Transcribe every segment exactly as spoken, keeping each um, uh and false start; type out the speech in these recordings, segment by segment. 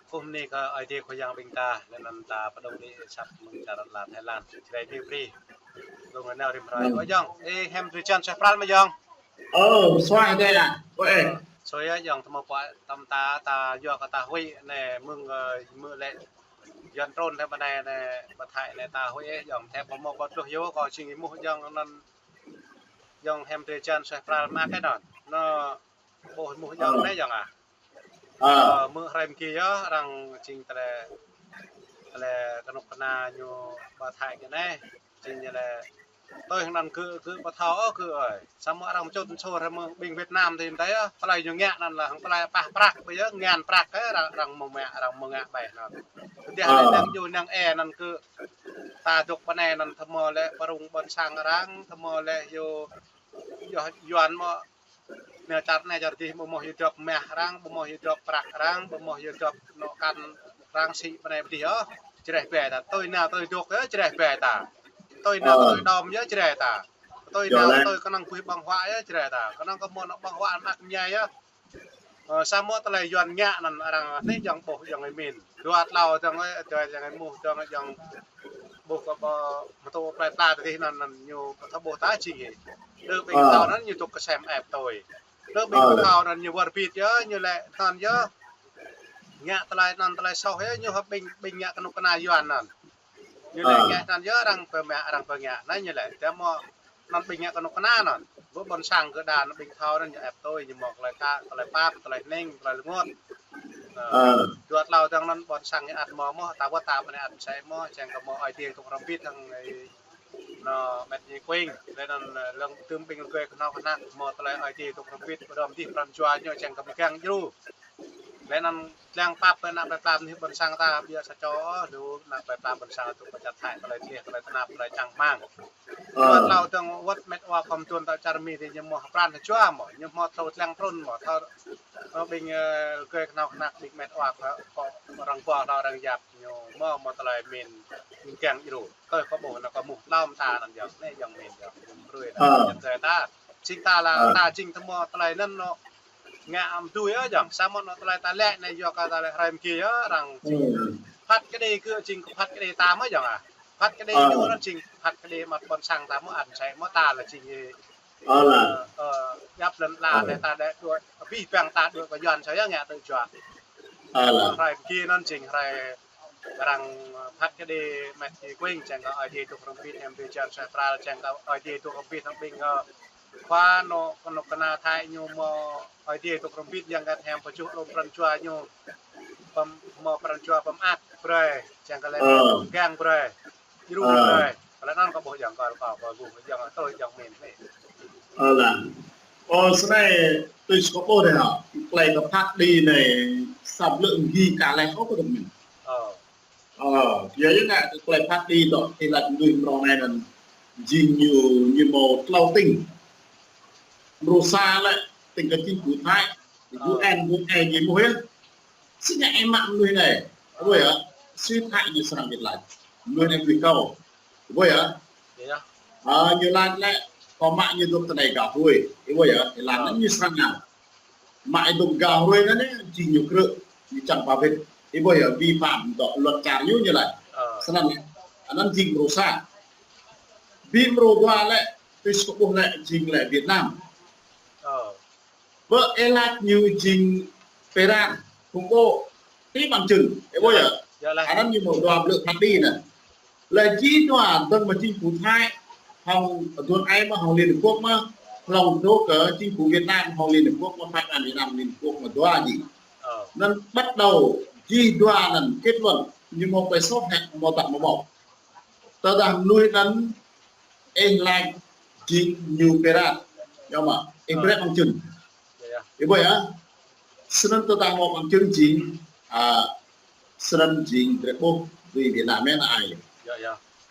Kơkuh bơni kơ Ơi Adai Khua Yang ƀing ta, lĕ anŭn ta pơdŏng đĭ sat mơ̆ng čar lăn Thái Lan, Jrai Mi Pri. Dŏng nao rĭm hrơi. Ơ ayŏng, ih hmâo drơi jan suaih pral mơ̆ ayŏng? Ơ, suaih đơi ah. Ơ, ơ. Suaih ayŏng, tơma pơ̆ tơm ta, ta yua kơ ta huĭ anai mơ̆ng, ơ, mơ̆ lĕ Yuan trŭn tơm anai anai, ƀă Thái anai ta huĭ ayŏng, tơpă mơ̆ ƀu tluh yua kơ jing ih hmâo ayŏng anŭn, ayŏng hmâo drơi jan suaih pral mă kơ anŭn. Anŭn ƀuh hmâo ayŏng anai ayŏng ah. Ơ, mơ̆ hrơi mơ̆ng ki yơh, arăng jing tơlơi, tơlơi kơnuk kơna ñu ƀă Thái kơ anai. Jing ñu lĕ tui hăng anŭn kơ, kơ ƀu thâo ôh kơ ơi. Samơ̆ arăng čut sôr hăng ƀing Việt Nam tơdơi yơh. Tơlơi ñu ngă anŭn lĕ hăng tơlơi pah prăk ƀơi yơh, ngăn prăk kơ arăng, arăng mơ̆ mă, arăng mơ̆ ngă ƀơi anŭn. Tơdah lĕ đang djru đang ê anŭn kơ ta dŏ ƀơi anai anŭn tơma lĕ pơrŭng ƀôn sang arăng, tơma lĕ yua, yua Yuan mơ̆ nao čar anai čar adih, ƀu hmâo yua dŏp mah arăng, ƀu hmâo yua dŏp prăk arăng, ƀu hmâo yua dŏp anŏ kăn arăng sĭ ƀơi anai ƀơi adih yơh. Jrai ƀai ta, tui nao tui dŏ yơh Jrai ƀai ta. Tui nao tui đom yơh Jrai ta. Tui nao tui kơnơ̆ng ƀuh ƀơ̆ng huă yơh Jrai ta. Kơnơ̆ng kơ mơ̆ anŏ ƀơ̆ng huă anăk mơñai yơh. Ơ, samơ̆ tơlơi Yuan ngă anŭn arăng anai ayŏng ƀuh ayŏng ih min. Dua tlâo ayŏng ơi, dua ayŏng ih hmâo, ayŏng ayŏng ƀuh kơ ƀu mơtô plơi pla tơdơi anŭn, anŭn ñu ƀu thâo ƀuh ta jing ih. Đơ ƀing thâo anŭn ñu dŏ kơsem ĕp tui. Đơ ƀing thâo anŭn ñu wơr bĭt yơh, ñu lĕ anŭn yơh. Ngă tơlơi anŭn tơlơi soh yơh, ñu hơ̆ ƀing, ƀing ngă kơnuk kơna Yuan anŭn. Ñu lĕ ngă anŭn yơh arăng pơmă, arăng pơngă. Anai ñu lĕ, tơma anŭn ƀing ngă kơnuk kơna anŭn. Ƀu ƀôn sang kơ đa anŭn ƀing thâo anŭn ñu ĕp tui, ñu hmâo tơlơi kă, tơlơi pap, tơlơi hning, tơlơi rơngot. Ơ, dua tlâo ayŏng anŭn ƀôn sang ñu ăt hmâo mơ̆, ta wơ̆t ta ƀơi anai ăt mơsĕ mơ̆, čang kơ mơ̆ Ơi Adai dŏ hrŏm bĭt hăng ih anŭn met ñu kuing, lĕ anŭn, ơ, lơ̆ng tơm ƀing rơgơi kơhnâo kơhnăk, hmâo tơlơi Ơi Adai dŏ hrŏm bĭt, pơđom dih pran jua ñu čang kơ mơ̆ kiăng djru. Lĕ anŭn lăng pap kơ ană plơi pla anih ƀôn sang ta, ƀiă sa čô, lu ană plơi pla ƀôn sang tŭ pơčăt Thái, tơlơi dleh, tơlơi tơnap, tơlơi čang rơmang. Ơ. Dua tlâo ayŏng wơ̆t met wa khŏm tuan ta čar Mi tơdơi ñu hmâo pran jua mơ̆, ñu hmâo tlâo lăng trŭn mơ̆, thâo, ơ, ƀing, ơ, rơgơi kơhnâo kơhnăk ƀing met wa kơ, kơ arăng ƀuh, arăng yap, ñu hmâo, hmâo tơlơi min, min kiăng djru. Tui kơ ƀuh anŭn kơ mơ̆ tlâo mơta anŭn ayŏng, anai ayŏng min ayŏng, ayŏng brơi anŭn, ayŏng tơlơi ta. Jing ta lĕ, ta jing tơma tơlơi anŭn anŏ ngă ăm tui yơh ayŏng, samơ̆ anŏ tơlơi ta lĕ anai yua kơ tơlơi hrơi mơ̆ng ki yơh, arăng jing phat kơđi kơ jing phat kơđi ta mơ̆ ayŏng ah. Phat kơđi ñu anŭn jing phat kơđi mă ƀôn sang ta mơ̆ ăt mơsĕ mơ̆ ta lĕ jing ih, ơ, ơ, yap lŏn ala anai ta đĕ dŏ, abih bang ta dŏ kơ Yuan sa yơh ngă tui jua. Hrơi mơ̆ng ki anŭn jing hrơi arăng phat kơđi met ki kuing, čang kơ Ơi Adai dŏ hrŏm bĭt, hmâo drơi jan suaih pral, čang kơ Ơi Adai dŏ hrŏm bĭt hăng ƀing, ơ, khua anŏ kơnuk kơna Thái ñu hmâo Ơi Adai dŏ hrŏm bĭt, yang kơ hmâo pơčuh lŏm pran jua ñu, pơm-, hmâo pran jua pơmơak brơi, čang kơ lĕ pơgang brơi, djru brơi. Kơ lĕ anŭn kơ ƀuh ayŏng kơ, kơ, kơ ƀuh ayŏng tui ayŏng min anai. Ơ lah. Ơ, snei tui kơ ƀuh dih hă, tơlơi kơ phat kơđi anai, sa blư̆ mơ̆ng ki ka lĕ ôh kơ dŏ min. Ơ. Ơ, yua anŭn tơlơi phat kơđi dŏ, tơlơi mơnuih mrâo anai anŭn, jing ñu, ñu hmâo tlâo tĭng. Mrô sa lĕ, tĭng kơ chính phủ Thái, UN, UN ñu hmâo yơh. Sĭt ngă ih mă mơnuih anai. Ƀuh yơh, sĭt Thái ñu srăng wĭt laĭ. Mơnuih anai mơnuih kâo. Ƀuh yơh. Ơ, ñu laĭ lĕ, kâo mă ñu dŏ tơ anai gah hruê. Ih ƀuh yơh, ih laĭ anŭn ñu srăng ngă. Mă ih dŏ gah hruê anŭn, jing ñu krư̆, ñu čang ba wĭt. Ih ƀuh yơh, vi phạm dŏ luật čar ñu ñu laĭ. Snăn, anŭn jing mrô sa. Bi mrô dua lĕ, tui kơ ƀuh lĕ, jing lĕ Việt Nam. Bơ ih laĭ ñu jing pirate, khủng bố, ti bằng chứng, ih ƀuh yơh. Anŭn ñu hmâo dua blư̆ phat kơđi anŭn. Lĕ jih dua dơ̆ng mơ̆ng chính phủ Thái, hăng aduôn ai mơ̆ hăng Liên Hợp Quốc mơ̆, hlŏng dŏ kơ chính phủ Việt Nam hăng Liên Hợp Quốc mơ̆, phái đoàn Việt Nam Liên Hợp Quốc mơ̆ dua jih. Anŭn bắt đầu jih dua anŭn kết luận, ñu hmâo ƀơi soh hĕ, hmâo tăk hmâo mơ̆. Tơdah mơnuih anŭn ih laĭ jing ñu pirate. Yơh mơ̆, ih brơi bằng chứng. Ih ƀuh yơh. Snăn tơdah hmâo bằng chứng jing, a, snăn jing drei ƀuh, drei Việt Nam anai.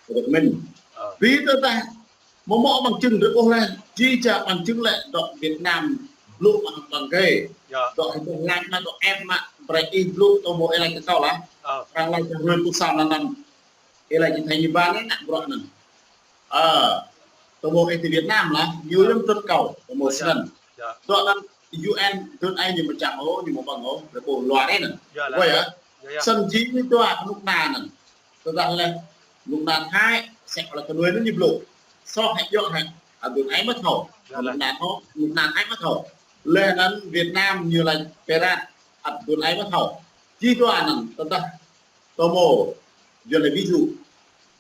Ƀuh min. Bi tơdah hmâo mơ̆ bằng chứng drei ƀuh leh, jih jang bằng chứng lĕ dŏ Việt Nam blŭ mă hăng ƀăng gai. Dŏ hơdơr laĭ mă dŏ ĕp mă, brơi ih blŭ tơ hmâo ih laĭ kơ kâo lah. Arăng laĭ kơ hruê pơkŏn sa anŭn. Ih laĭ jing Thái ñu ƀă anai ngă bruă anŭn. Ơ, tơ hmâo ih ti Việt Nam lah, ñu yơh trŭt kâo, tơ hmâo snăn. Dŏ anŭn UN, dŏ ai ñu mơčang ôh, ñu mơ̆ ƀăng ôh, drei ƀuh luar anŭn. Ƀuh yơh. Yơh. Snăn jing ñu dua kơnuk kơna anăn. Tơdah lĕ kơnuk kơna Thái, sĕk lĕ kơnuih anăn ñu blŭ. Soh hĕ djŏ hĕ, adŭn ai mă thâo. Yơh lĕ. Kơnuk kơna thâo, kơnuk kơna Thái mă thâo. Leh anăn Việt Nam ñu lĕ pơrat, adŭn ai mă thâo. Jing dua anăn, tơdah tơmô, yua lĕ ví dụ,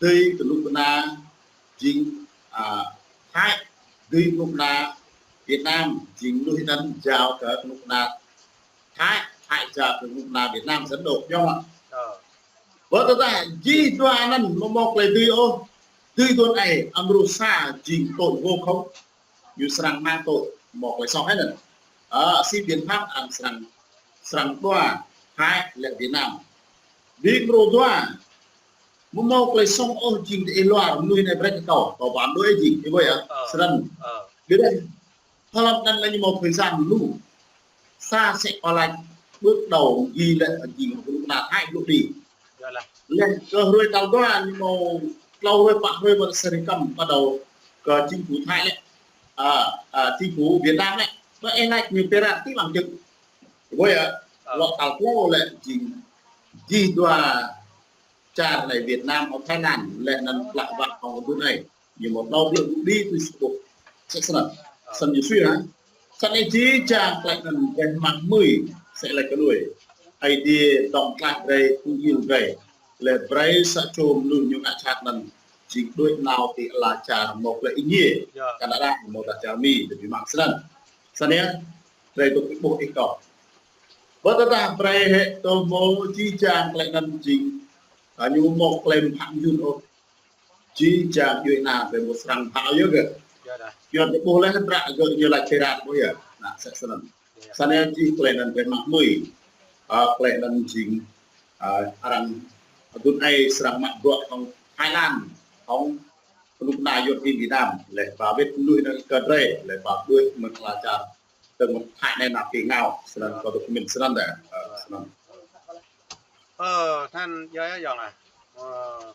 dưi kơnuk kơna jing, a, Thái, dưi kơnuk kơna Việt Nam, jing mơnuih anăn jao kơ kơnuk kơna Thái, Thái jao kơ kơnuk kơna Việt Nam sĭt dŏ, yơh mă. Ơ. Bơ tơdah jing dua anăn mơ̆ mâo klei dưi ôh, dưi tuan ai, amru sa jing tội vô khống. Ñu srăng mă tŭ mâo klei soh hĕ anăn. Ơ, si biện pháp arăng srăng, srăng dua Thái lĕ Việt Nam. Ƀing mrô dua, mơ̆ mâo klei soh ôh jing ti ih luar, mơnuih anei brơi kơ kâo, kâo ƀuăn đuaĭ jing, ih ƀuh yơh, Ơ. Srăng. Ơ. Ƀiădah, hlăm anăn lĕ ñu mâo thời gian lu. Sa sĕk kơ lač bước đầu jing lĕ jing kơnuk kơna Thái blŭ đĭ. Yơh lĕ. Leh kơ hruê tal dua ñu mâo tlâo hruê pă hruê mă sơrih kăm bắt đầu kơ chính phủ Thái lĕ. A, a, chính phủ Việt Nam lĕ. Mă ih lač ñu pơrat ti lăng čư̆. Ƀuh yơh, Ơ. Lŏ tal tlâo lĕ jing, jing dua čar anei Việt Nam hŏng Thái Lan, leh anăn plah wah hŏng adŭn ai. Ñu mâo tlâo blư̆ đĭ tui si ƀuh. Sĕk snăn. Snăn ñu sui hă. Snăn jih jang klei anăn brơi mă mơi, sĕk lĕ kơnuih. Aê Diê dŏng tlaih brơi, tŭ yil brơi. Leh brơi sa čô mơnuih ñu ngă jhat anăn jing đuaĭ nao ti ala čar mâo klei êngiê. Yơh. Canada, mâo ta čar Mi, tơdah mă snăn. Snăn yơh, brơi tŭ ƀuh ih kâo. Bơ tơdah brơi hĕ tơmô jih jang klei anăn jing, a, ñu mâo klei phă mơyŭn ôh. Jih jang djuê ana drei mâo srăng phă yơh gơ̆. Yơh dah. Yua drei ƀuh leh hdră gơ̆ ñu lač pơrat ƀuh yơh. Anăn sĕk snăn. Yơh. Snăn jing klei anăn drei mă mơi. A, klei anăn jing, a, arăng adŭn ai srăng mă bruă hŏng Thái Lan, hŏng kơnuk kơna yuăn klin Việt Nam. Leh ba wĭt lui anăn kơ drei, leh ba đuaĭ mơ̆ng ala čar tơ̆ng mơ̆ng Thái anei nao kơ ngao, snăn kơ tŭ kơ mĭn snăn dah. Ơ, snăn. Ơ, snăn yơh, yơh, yơh ah. Ơ,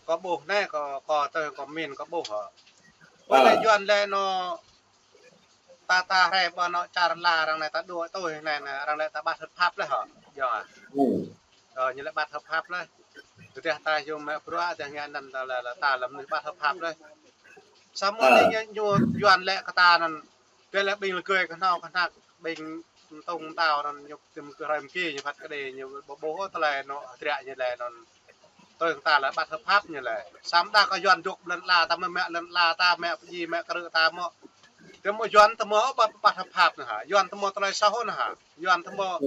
kâo ƀuh anei, kâo, kâo tui kơ mĭn kâo ƀuh hă. Ơ. Ƀơi lĕ yuăn lĕ nao ta, ta hrĕ ƀơi nao čar lăn ala arăng anei ta đuaĭ tui anei, anei arăng lĕ ta ƀăt hợp pháp leh hă. Yơh ah. Ơ, ñu lĕ ƀăt hợp pháp leh. Tơdah ta yua mă bruă, tơdah ngă anăn ta lĕ, lĕ ta lĕ mơnuih ƀăt hợp pháp leh. Samơ̆ anei ñu, ñu yuăn lĕ kơ ta anăn, tơdah lĕ ƀing lơgơi kơhnâo kơhnăk, ƀing mtŭng mtao anăn ñu tĭm kơ hrơi mơ̆ng ki ñu phat kơđi ñu ƀuh ƀuh tơlơi anŭn hdră ñu lĕ anŭn. Tui kơ ta lĕ ƀăt hợp pháp ñu lĕ. Samơ̆ đa kơ yuăn dŏ lăn ala ta mơ̆ mă lăn ala ta mă pơjing mă krư̆ ta mơ̆. Tơmô yuăn tơmô ƀăt, ƀăt hợp pháp anăn hă. Yuăn tơmô tơlơi soh anăn hă. Yuăn tơmô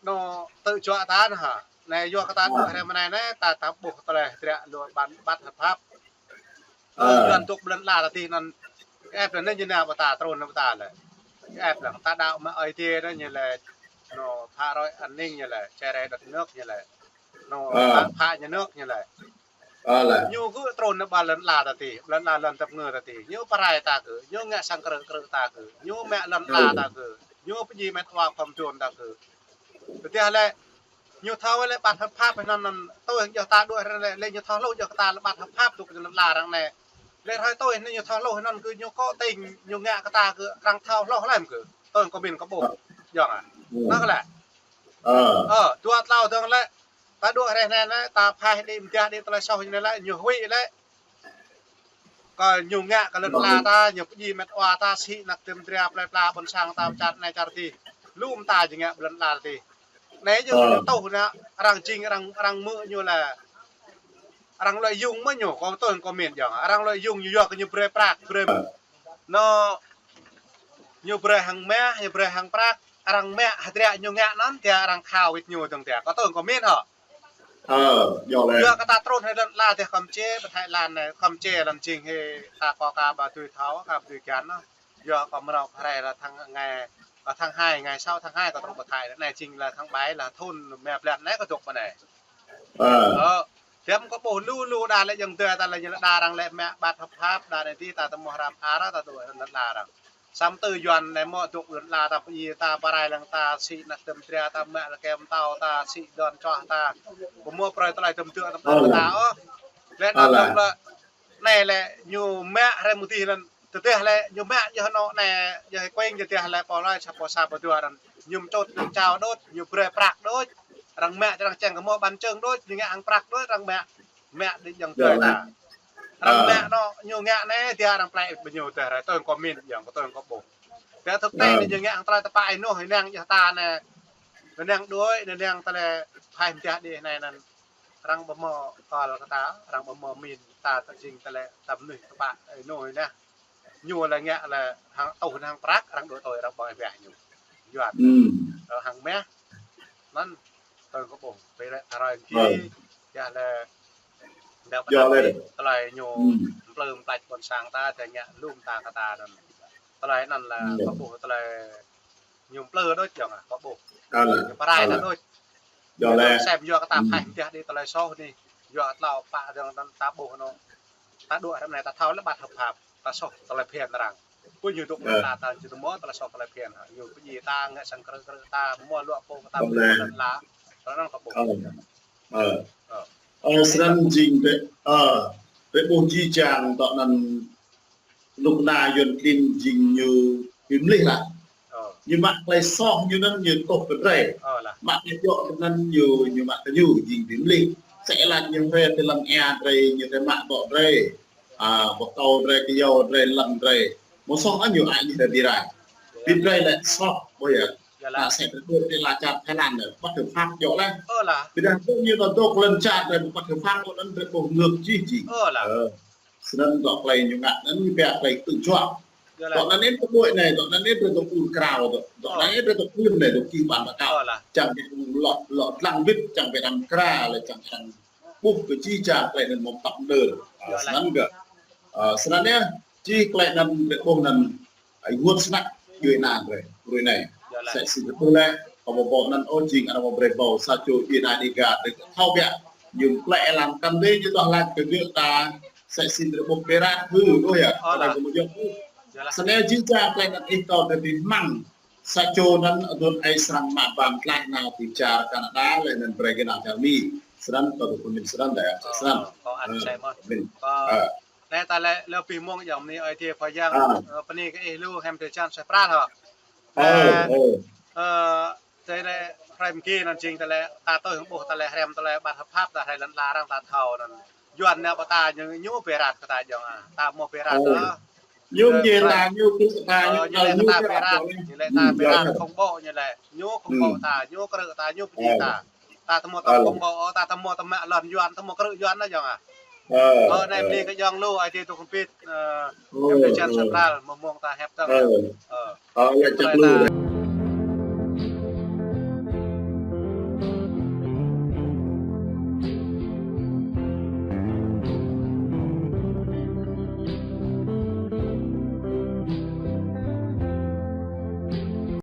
anŭn tơ̆ juă ta anăn hă. Anei yua kơ ta dŏ hrĕ mơ̆ng anei anei ta, ta ƀuh tơlơi hdră lu ƀăt, ƀăt hợp pháp. Ơ, yuăn dŏ lăn ala ta tih anăn. Ĕp lĕ anei ñu nao ƀơi ta, trŭn nao ƀơi ta lĕ. Ĕp lĕ ta đaŏ mă Aê Diê anăn ñu lĕ. Anŭn phá rối an ninh ñu lĕ, chia rẽ đất nước ñu lĕ. Anŭn phá, phá nhà nước ñu lĕ. Ơ lĕ. Ñu gơ̆ trŭn nao ƀơi lăn ala ta tih, lăn ala lăn tơpơngư ta tih. Ñu pơrai ta gơ̆, ñu ngă sang krư̆ krư̆ ta gơ̆, ñu mă lăn ala ta gơ̆, ñu pơjing mĕt wa khŏm dôn ta gơ̆. Tơdah lĕ ñu thâo lĕ ƀăt hợp pháp anăn, anăn tui hăng djŏ ta đuaĭ hrĕ lĕ, lĕ ñu thâo hluh djŏ kơ ta lĕ ƀăt hợp pháp dŏ kơ lăn ala arăng anei. Lĕ hrơi tui anăn ñu thâo hluh anăn kơ ñu kơ tĭng ñu ngă kơ ta kơ arăng thâo hluh lăm kơ. Tui kơ mĭn kơ ƀuh. Yơh ah. Anăn kơ lĕ. Ơ, dua tlâo dơ̆ng lĕ. Ta đuaĭ hrĕ anei lĕ, ta phaih đĭ mơ̆ng đĭ tơlơi soh ñu lĕ, ñu huĭ lĕ. Kơ ñu ngă kơ lăn ala ta, ñu pơjing mĕt wa ta, sĭ anak tơm dra plei pla ƀôn sang ta, čar anei čar tih. Lu mơta ñu ngă ƀơi lăn ala tih. Anei ñu, ñu tuh anăn, arăng jing, arăng, arăng mơ̆ ñu lĕ. Arăng lợi dụng mơ̆ ñu, kâo tui kơ mĭn yơh. Arăng lợi dụng ñu yua kơ ñu brơi prăk, brơi. Anŭn, ñu brơi hăng mah, ñu brơi hăng prăk. Arăng mă hdră ñu ngă anăn, tơdah arăng khao wĭt ñu dơ̆ng tơdah. Kâo tui kơ mĭn hă. Ơ, yơh lĕ. Yua kơ ta trŭn hrĕ lăn ala tih Kampuchia, ƀơi Thái Lan anei, Kampuchia lăn jing hĕ ta kơ ka ƀu dưi thâo, ka ƀu dưi kiăng anăn. Yua kơ mrâo hrĕ lĕ tháng ngày, ơ, tháng hai, ngày sáu tháng hai kâo trŭn ƀơi Thái, anei jing lĕ tháng bảy lĕ thŭn rơma blan anei kâo dŏ ƀơi anei. Ơ. Ơ, tơdah kâo ƀuh lu lu đa lĕ yang tơ ta lĕ ñu lĕ đa arăng lĕ mă ƀăt hợp pháp, đa anei tih ta tơmô hrăm ara ta dŏ lăn ala arăng. Samơ̆ tơ yuăn anei mơ̆ dŏ lăn ala ta pơjing ta pơrai lăng ta sĭ anak tơm dra ta mă lĕ kem tao ta sĭ đon čoh ta. Pơmô pơrai tơlơi tơm tơ̆ ta pơrai ta ôh. Lĕ anăn dŏ lĕ anei lĕ ñu mă hrĕ mơ̆ng tih lăn tơdah lĕ ñu mă yơh anŭn anei yơh kuing tơdah lĕ pô lơi sa pô sa pô dua anăn. Ñu mčŭt ñu čao đôč, ñu brơi prăk đôč. Arăng mă, arăng čang kơ mơ̆ ƀăn čơ̆ng đôč, ñu ngă hăng prăk đôč, arăng mă. Mă đĭ jăng tơi ta. Arăng mă anŭn, ñu ngă anai, tia arăng plĕ ƀing ñu tơi rai, tơi kơ min, jăng kơ tơi kơ ƀuh. Tia thực tế anai ñu ngă hăng tơlơi tơpă ih noh, ih năng jah ta anai. Ih năng đuaĭ, ih năng tơlơi phai mơtiah đih anai anŭn. Arăng ƀu mơ̆ kol kơ ta, arăng ƀu mơ̆ min ta, ta jing tơlơi ta mơnuih tơpă ih noh ih nah. Ñu lĕ ngă lĕ hăng tuh hăng prăk, arăng đuaĭ tơi arăng ƀơ̆ng ih biă ñu. Yuan. Ơ, hăng mah. Anŭn tơi kơ ƀuh. Ƀơi lĕ tơlơi ki, yua lĕ đa ƀu đa lĕ tơlơi ñu mplư mplač ƀôn sang ta, tơlơi ngă lum ta kơ ta anŭn. Tơlơi anŭn lĕ kơ ƀuh tơlơi ñu mplư đôč jăng ah, kơ ƀuh. Ñu pơrai ta đôč. Yua lĕ sem yua kơ ta phai mơtiah đih tơlơi soh anai. Yua tlâo pă dơ̆ng anŭn ta ƀuh anŭn. Ta đuaĭ ră anai ta thâo lĕ ƀăt hợp pháp. Ta soh tơlơi phiăn arăng. Pô ñu dŏ ta ta či tơmô tơlơi soh tơlơi phiăn. Ñu pơdjai ta ngă sang krư̆ krư̆ ta mơ̆ luă pô ta mơ̆ lăn la. Tơlơi anŭn kơ ƀuh. Ơ. Ơ, snăn jing tơ, ơ, tơ ƀuh jih jang tơ anŭn rơnŭk rơnua Yuan klin jing ñu bi mlih lah. Ñu mă tơlơi soh ñu anŭn ñu tuh kơ drơi. Mă tơlơi djŏ kơ anŭn ñu, ñu mă kơ ñu jing bi mlih. Sĕ lač ñu rai tơ lăng ia drơi, ñu rai mă tŏ drơi. A, ƀu kâo drơi, kơyâo drơi, lăng drơi. Mơ̆ soh anŭn ñu ai ñu rai bi rai. Bi rai lĕ soh, ƀuh yơh. Ană sĕ drơi đuaĭ tơ la čar Thái Lan anai, ƀăt hợp pháp djŏ lĕ. Ƀiădah ƀuh ñu ta dŏ lŏn čar drơi ƀu ƀăt hợp pháp, ƀuh anŭn drơi ƀuh ngược jih jih. Ơ. Snăn dŏ tơlơi ñu ngă anŭn ñu pia tơlơi tŭ juă. Dŏ anŭn anai tơƀuăi anai, dŏ anŭn anai drơi dŏ ur krao dŏ. Dŏ anŭn anai drơi dŏ ur anai dŏ kih ƀan ƀă kâo. Čang ƀĕ lŏ, lŏ dlăng wĭt, čang ƀĕ đăm kra lĕ čang čang ƀuh kơ jih jang tơlơi anŭn mơ̆ng tăp đơr. Snăn kơ. Ơ, snăn yơh, jih tơlơi anŭn drơi ƀuh anŭn Ai ngôt snăk djuê ana drơi, hrơi anai. Sĕ si tơpul lĕ, kơ ƀuh ƀô̆ anŭn ôh jing arăng ƀu brơi ƀâo, sa čô djuê ana Dega drơi thâo biă. Ñu plĕ êlan kăn dê ñu tơl lač kơ gơ̆ ta, sĕ si drơi ƀuh pơrat hư, ƀuh yơh. Tơlơi kơ mơ̆ djŏ. Snăn jih jang tơlơi anŭn ih kâo drơi bi hmăng. Sa čô anŭn adŭn ai srăng mă ƀăng tlaih nao ti čar Canada, lĕ anŭn brơi gơnam čar Mi. Snăn kơ ƀuh pơmin snăn dê, snăn. Ơ, kơ anŭn sĕ mơ̆n. Anai ta lĕ lơ pih mông jang mơni ơi thiê pha yang, ơ, pơni kơ ih lu hem tơčan sĕ pral hŏ. Ơ, ơ. Ơ, tơlơi hrăm ki anŭn jing tơlơi ta tơl hăng ƀuh tơlơi hrăm tơlơi ƀăt hợp pháp ta hrơi lăn la arăng ta thâo anŭn. Yuan anai ƀu ta ñu, ñu pơrat kơ ta jang ah. Ta mơ̆ pơrat ơ. Ñu pơrat ta, ñu pơrat ta, ơ, ñu lĕ kơ ta pơrat, ñu lĕ ta pơrat không ƀô̆ ñu lĕ. Ñu không ƀô̆ ta, ñu krư̆ ta, ñu pơdjai ta. Ta tơmô tơm kông ƀô̆, ta tơmô tơm mă lŏn Yuan, tơmô krư̆ Yuan anŭn jang ah. Ơ, anai bơni kơ jang lu, ai tiê tŭ kơmpit, ơ, em tơčan sĕ pral, mơ̆ng mông ta hep tơng. Ơ, lĕ čăk lu.